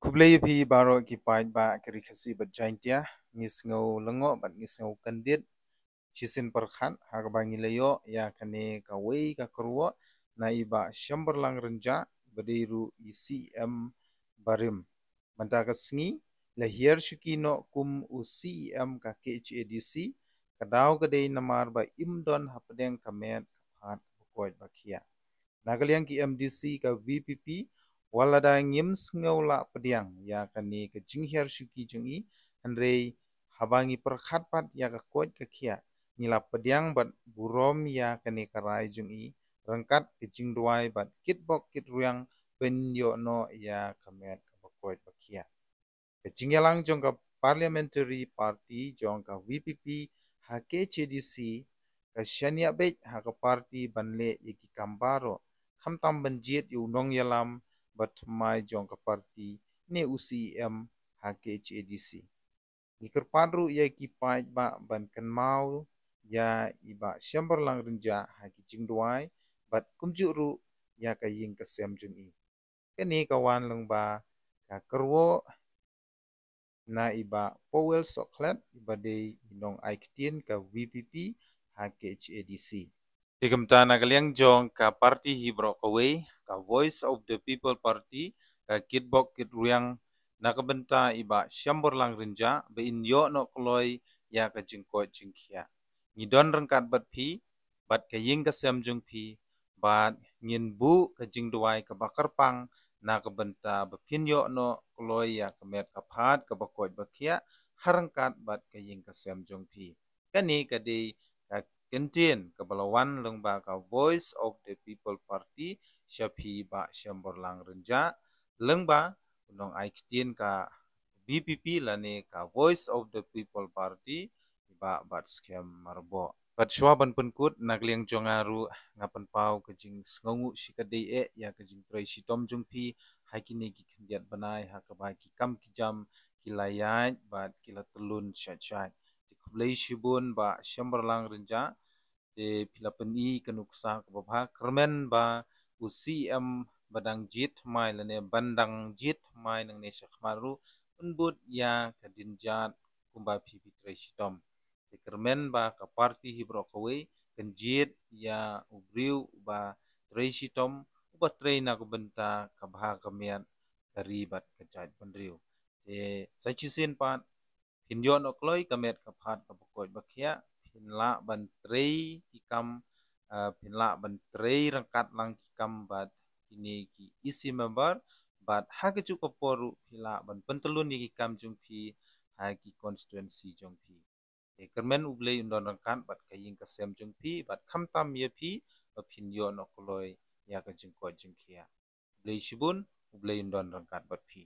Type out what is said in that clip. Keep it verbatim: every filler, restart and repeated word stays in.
Khublei ïa phi baroh ki paidbah ka Ri Khasi bad Jaintia. Ngi sngew lyngngoh bad ngi sngew kyndit shisien pyrkhat ha kaba ngi la ïoh ïa kane kawei ka kyrwoh na i Bah Shemborlang Rynjah ba dei ruh i C E M barim. Mynta ka sngi la hiar shuki noh kum u C E M ka K H A D C, ka daw ka dei namar ba im don hapdeng ka met ka phad kaba koit ba khiah. Na ka liang ki M D C ka V P P, wat lada ngim sngew lah pdiang ïa kane ka jinghiar shuki jong i, hynrei haba ngi pyrkhat pat ïa ka koit ka khiah, ngi la pdiang bad burom ïa kane ka rai jong i, ryngkat ka jingduwai bad kitbok kitrwiang pynïoh noh ïa ka met kaba koit ba khiah. Ka jingïalang jong ka Parliamentary Party jong ka V P P ha K H A D C ka shaniah beit ha ka party ban leh ïa ki kam baroh, khamtam ban jied ïa u nongïalam ba thymmai jong ka party ne u C E M ha K H A D C. Ngi kyrpad ruh ïa ki paidbah ban kynmaw ïa i Bah Shemborlang Rynjah ha ki jingduwai bad kumjuh ruh ïa ka ïing ka sem jong i. Kane ka wan lyngba ka kyrwoh na i Bah Powell Sohkhlet, i ba dei i nongai ktien ka V P P ha K H A D C. Te kumta na ka liang jong ka party hi baroh kawei, ka Voice of the People Party, ka kitbok kitrwiang na ka bynta i Bah Shemborlang Rynjah ba in ïoh noh kloi ïa ka jingkoit jingkhiah. Ngi don ryngkat bad phi bad ka ïing ka sem jong phi, bad ngin buh ka jingduwai kaba kyrpang na ka bynta ba phin ïoh noh kloi ïa ka met ka phad kaba koit ba khiah ha ryngkat bad ka ïing ka sem jong phi. Kane ka dei ka kyntien kaba la wan lyngba ka Voice of the People Party sha phi Bah Shemborlang Rynjah, lyngba u nongai ktien ka V P P lane ka Voice of the People Party, i Bah Batskhem Myrboh. Bad shuwa ban pynkut, na ka liang jong nga ruh nga pynpaw ka jingsngewnguh shikatdei eh ïa ka jingtrei shitom jong phi ha kine ki khyndiat bnai ha kaba ki kam ki jam ki la ïaid bad ki la tyllun shait shait. Te khublei shibun Bah Shemborlang Rynjah, te phi la pyni ka nuksa kaba bha. Kyrmen ba u C E M ba dang jied thymmai lane ban dang jied thymmai nangne shakhmat ruh un bud ïa ka dien jat kumba phi phi trei shitom. Te kyrmen ba ka party hi baroh kawei kan jied ïa u briew uba trei shitom, uba trei na ka bynta ka bha ka miat ka ri bad ka jaitbynriew. Te sa shisien pat phin ïoh noh kloi ka met ka phad kaba koit ba khiah, phin lah ban trei ki kam, ah, phin lah ban trei ryngkat lang ki kam bad kine ki E C member, bad ha kajuh ka por ruh phi lah ban pyntyllun ïa ki kam jong phi ha ki constituency jong phi. Te kyrmen U Blei un don ryngkat bad ka ïing ka sem jong phi bad khamtam ïa phi ba phin ïoh noh kloi ïa ka jingkoit jingkhiah. Khublei shibun, U Blei un don ryngkat bad phi.